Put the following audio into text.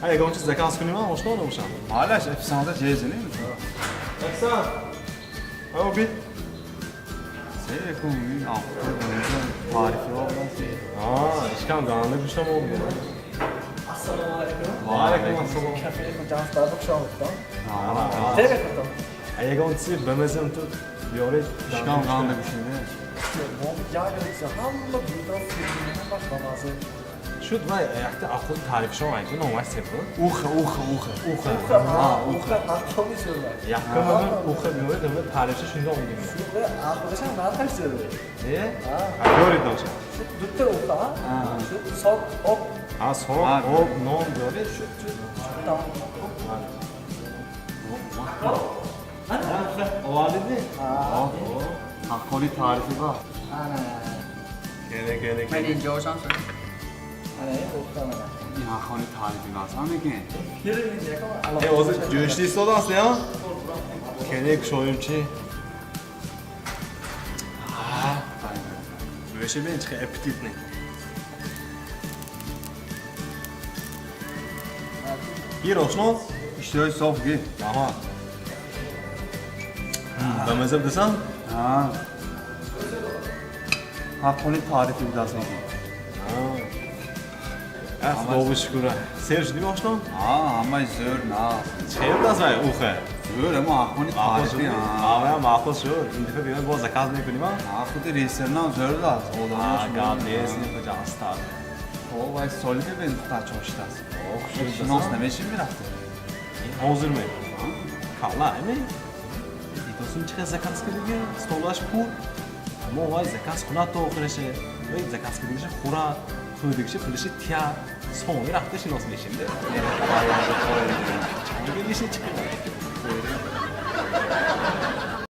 Ҳа, ягон чиз заказ кунем, ошно набошам. Малаш, официанта ҷезинем. Официант! Ҳа, бит. Се кун ин таърифи обдаст. А, ишкам ганда гӯштам омад. Ассалому алайкум. Ва алайкум ассалом. Кафеи Хуҷанд стар хуш омадтон. Чӣ мехӯртон? Ягон чизи бамазам ту биёред. Ишкам ганда гӯшида. Мо як рӯза ҳама битон фирми, ҳамаш бамаза. Шуд, вай якта ахуд таърифшон айку номаш се буд? Уха, уха, уха. Уха. Уха, уха ҳаққони зӯр. Якум уха биёред, ама таърифша шунда омадем. Ахудашам нархаш зӯр. Э? Биёред номша. Шуд дута уха, шуд сок, об. А, сок, об, нон биёред. Шуд, шуд, тамом. Овардидми? Ҳаққони таърифи ба. Ана. Келе, келе, Ман келе. инҷо ошам шуд. Ана, уха мана. Ин ҳаққони таърифи бас ҳам мекин. Э, ҳозир ҷӯшти истодаст, не? Келе, кушоем чи? Бӯши бин, чи аппетитный. Гир, ошно? Иштиҳои соф гир. Раҳмат. Бамаза будасан? Ҳа. Ҳаққони таърифи будаст мекин. А, худо шукр. Сер шудими, ошно? Ҳа, ҳамаи зӯр на. Чӣ будааст вай уха? Зӯр, ама ҳаққони таърифи. Ҳа, маъқул шуд. Ин дафъа биёем, боз заказ мекунем, а? Ҳа, худи ресторанам зӯр будааст. Одамош. Гап нест, ин Хуҷанд стар. Хоб, вай соли бибин, духтарчо шудааст. Хушрӯ. Шинос намешим мерафта. Ҳозирме? Калла, эми? Дидосум, чӣ хел заказ кардиги? Столаш пур. Аммо вай заказ кунад то охираше. Вай заказ кардигиша хӯрад, хӯрдигиша пулиша тият. Сони рафта шинос мешим, де. Чойга меши чӣ хел?